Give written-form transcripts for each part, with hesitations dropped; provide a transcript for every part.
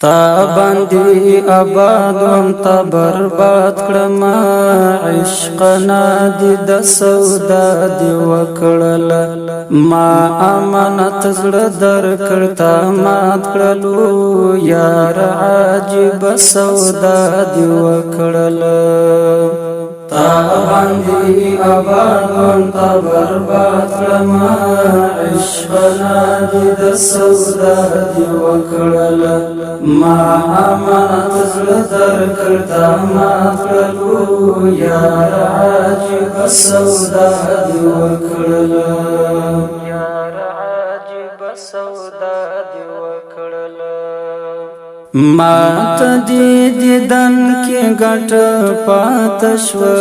تا باندې آباد وم، تا برباد کړم. عشق نه دی د سودا دی وکړل. ما امانت زړه در کړ، تا مات کړلو. یار، عجیب سودا دی وکړل. تا باندې آباد وم، تا برباد کړم. عشق نه دی د سودا دی وکړل. ما امانت زړه در کړ، تا مات کړلو. یار، عجیب سودا دی وکړل. یار، عجیب سودا دی وکړل. ما ته دې دیدن کې ګټ پات شو.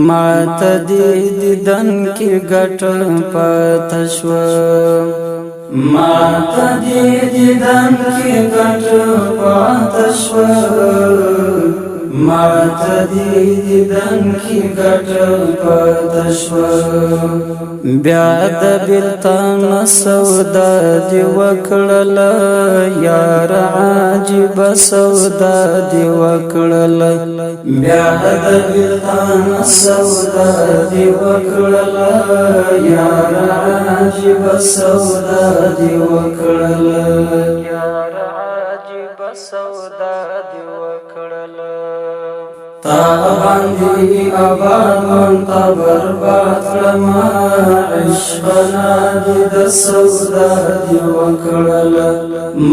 ما ته دې دیدن کې ګټ پات شو. ما ته دې دیدن کې ګټ پات شو. ما ته دې دیدن کې ګټ پات شو. بیا د بلتان سودا دی وکړل. یار، عجیب سودا دی وکړل. بیا د بلتان سودا دی وکړل. یار، عجیب سودا دی وکړل. یار، عجیب سودا دی وکړل. تا باندې آباد وم، تا برباد کړم. عشق نه دی د سودا دی وکړل.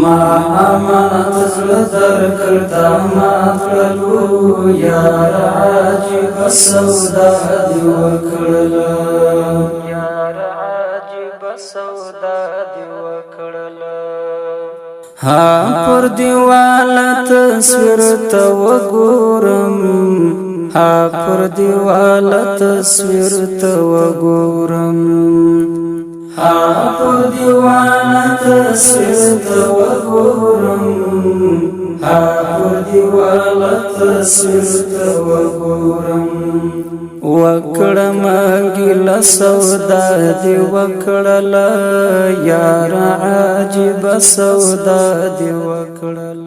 ما امانت زړه در کړ، تا مات کړلو. یار، عجیب سودا دی وکړل. یار، عجیب سودا دی وکړل. ها، پر دیوال تصویر ته وګورم. ها، پر دیوال تصویر ته وګورم. ها، پر دیوال تصویر ته وګورم. ها، پر دیوال تصویر ته وګورم. وکړم ګیله، سودا دی وکړل. یار، عجیب سودا دی وکړل.